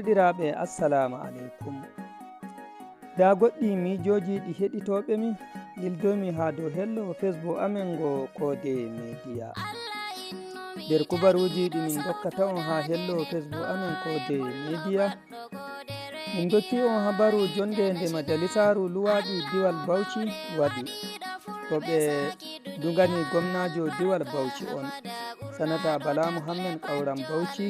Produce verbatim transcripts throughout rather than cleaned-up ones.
Ɗiraaɓe, assalamu aleykum. Ndaa goɗɗi miijooji ɗi heɗitooɓe mi lildomi haa dow hello Facebook amen ngo Koode Media. Nder kubaruuji ɗi min ndokkata on haa hello Facebook amen Koode Media, min ndokki on habaru jonnde nde majalisaaru luwaaɗi diwal Bauchi waɗi, ko ɓe dugani gomnaajo diwal Bauchi on, Sanata Bala Muhammad Kauran Bauchi,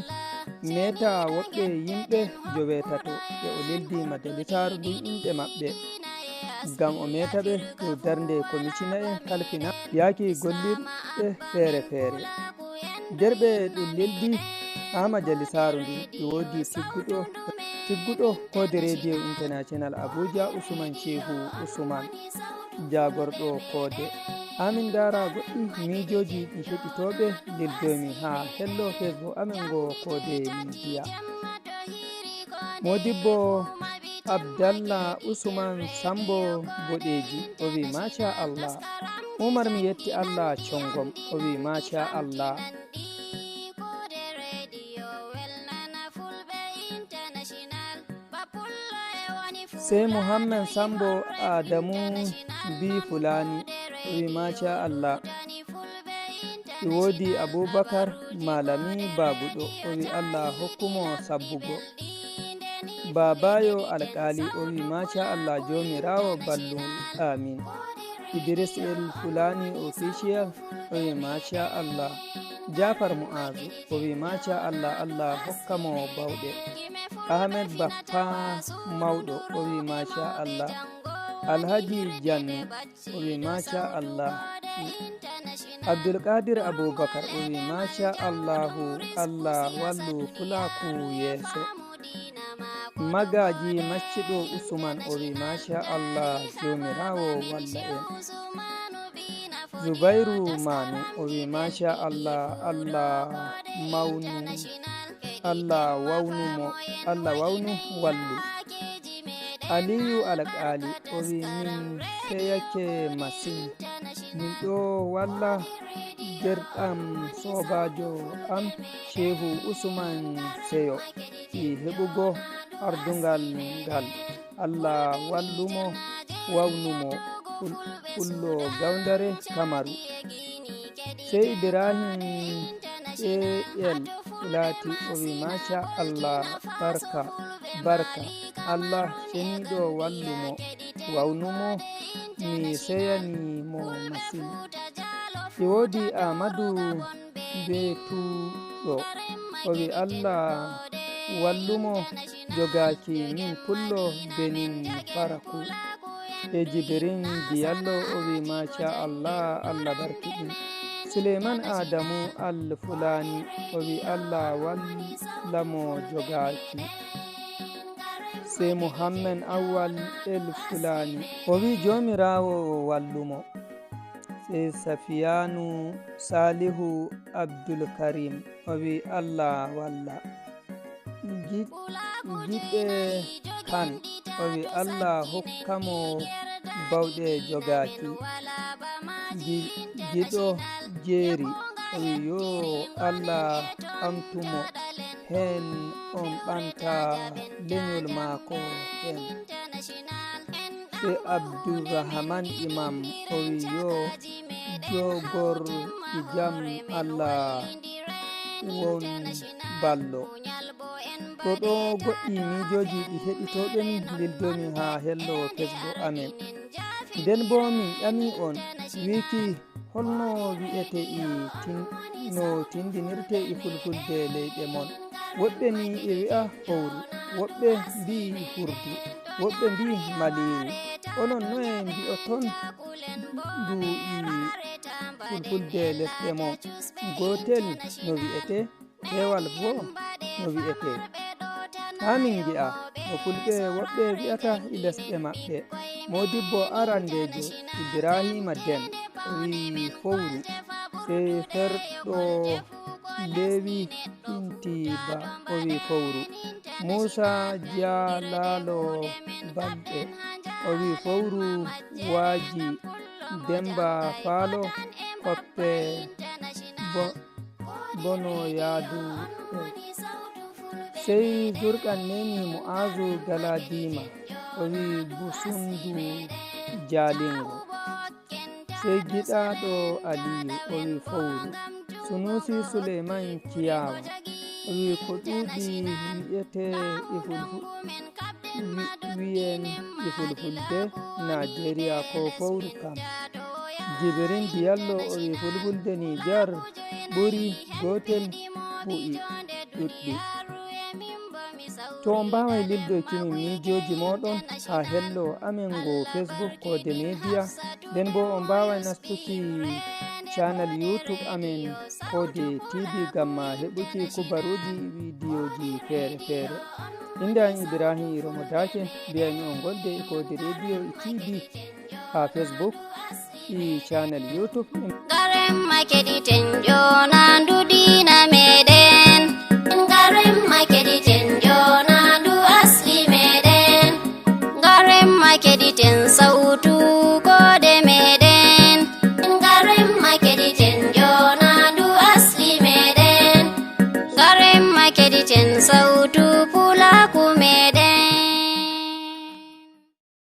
meeta woɓɓe yimɓe joweetato ɓe o lildi majalisaaru ndun inɗe maɓɓe, ngam o meeta ɓe dow darnde komishina'en kalfina yaaki gollirɗe feere-feere. Nder ɓe ɗum lildi haa majalisaaru ndun, e woodi tigguɗo, tigguɗo Koode Radio International Abuja, Usman Shehu Usman, jaagorɗo Koode. Haa min ndaara goɗɗi miijooji ɗi heɗitooɓe lildomi haa hello Facebook amen ngo Koode Media. Modibbo Abdallah Usman Sambo Boɗeeji, o wi, "Masha Allah." Umar, mi yetti Allah congom, o wi, "Masha Allah." Sey Muhammed Sambo Adamu bi Fulani, o wi, "Masha Allah." E woodi Abubakar Malami Baguɗo, o wi, "Allah hokku mo sabbugo." Babayo Alkali, o wi, "Masha Allah, Joomiraawo ballu." Amin. Idris El Fulani Official, o wi, "Masha Allah." Jafar Mu'azu, o wi, "Masha Allah, Allah hokka mo bawɗe." Ahmed Baffa Mawɗo, o wi, "Masha Allah." Alhaji Jannu, o wi, "Masha Allah." Abdulkadir Abubakar, o wi, "Masha Allahu, Allah wallu Fulaaku yeeso." Magaji Maccuɗo Usman, o wi, "Masha Allah, Joomiraawo walla en." Zubairu Manu, o wi, "Masha Allah, Allah mawnu, Allah wawnu mo, Allah wawnu wallu." Aliyu Alkali, o wi, "Min seyake masin. Min ɗo walla derɗam soobaajo am Shehu Usman Seyo, e heɓugo ardungal ngal. Allah wallu mo, wawnu mo." Pul-, Pullo Gawndare Kamaru. Sey Ibrahim A L Fulati, o wi, "Masha Allah, barka, barka. Allah ceniiɗo wallu mo, wawnu mo, mi seyani mo masin." E woodi Amadu Beetuɗo, o wi, "Allah wallu mo jogaaki min Pullo Benin Faraku." E Jibirin Diyallo, o wi, "Masha Allah, Allah barkiɗin." Suleiman Adamu Al Fulani, o wi, "Allah walla mo jogaaki." Sey Muhammed Awal El Fulani, o wi, "Joomiraawo wallu mo." Sey Safiyanu Salihu Abdul Karim, o wi, "Allah walla." Gi-, Giɗe Kan, o wi, "Allah hokka mo bawɗe jogaaki." Gi-, Giɗo Jeeri, o wi, "Yo Allah ɓamtu mo heen, on ɓamta leñol maako heen." E Abdurrahman Imam, o wi, "Yo jogor e jam, Allah won ballo." Ɗo ɗo goɗɗi miijooji ɗi heɗitooɓe min lildomi haa hello Facebook amen. Nden boo min ƴami on, wiiki, holno wi'ete e tin-, no tindinirte e fulfulde leyɗe mon? Woɓɓe ni e wi'a fowru, woɓɓe mbi'i hurdu, woɓɓe mbi'i maliiru. Onon noye mbi'oton ndu e fulfulde lesɗe mon? Gootel no wi'ete, peewal boo no wi'ete. Haa min ngi'a no fulɓe woɓɓe wi'ata e lesɗe maɓɓe. Moodibbo arandeejo Ibrahiima Den o wi'i fowru, sey ferɗo Lewi Intiba o wi'i fowru. Muusa Jalaalo Balɗe o wi'i fowru waaji Demmba Faalo Koppe bo-, bono yaadu e Sey Zurqan nemi Mu'azu Galadima, o wi Busundu Jalingo. Sey giɗaaɗo Aliyu, o wi fowru. Sunuusi Suleyman Ciyaawa, o wi ko ɗuuɗi wi'etee e fulfu-, wi-, wi'en e fulfulde Naajeeriya ko fowru kam. Jibirin Diyallo, o wi fulfulde Nijar ɓuri gootel bu'i ɗuɗɗi. To on mbaaway lildoyki min miijooji mooɗon haa hello amen ngo Facebook Koode Media, nden boo on mbaaway nastuki channel YouTube amen Koode T V ngam ma heɓuki kubaruuji e viidiyooji feere-feere. Innde am Ibrahim Iromo Daake, mbiyaymi on ngonde e Koode Radio e T V haa Facebook e channel YouTube. Garin makeɗiten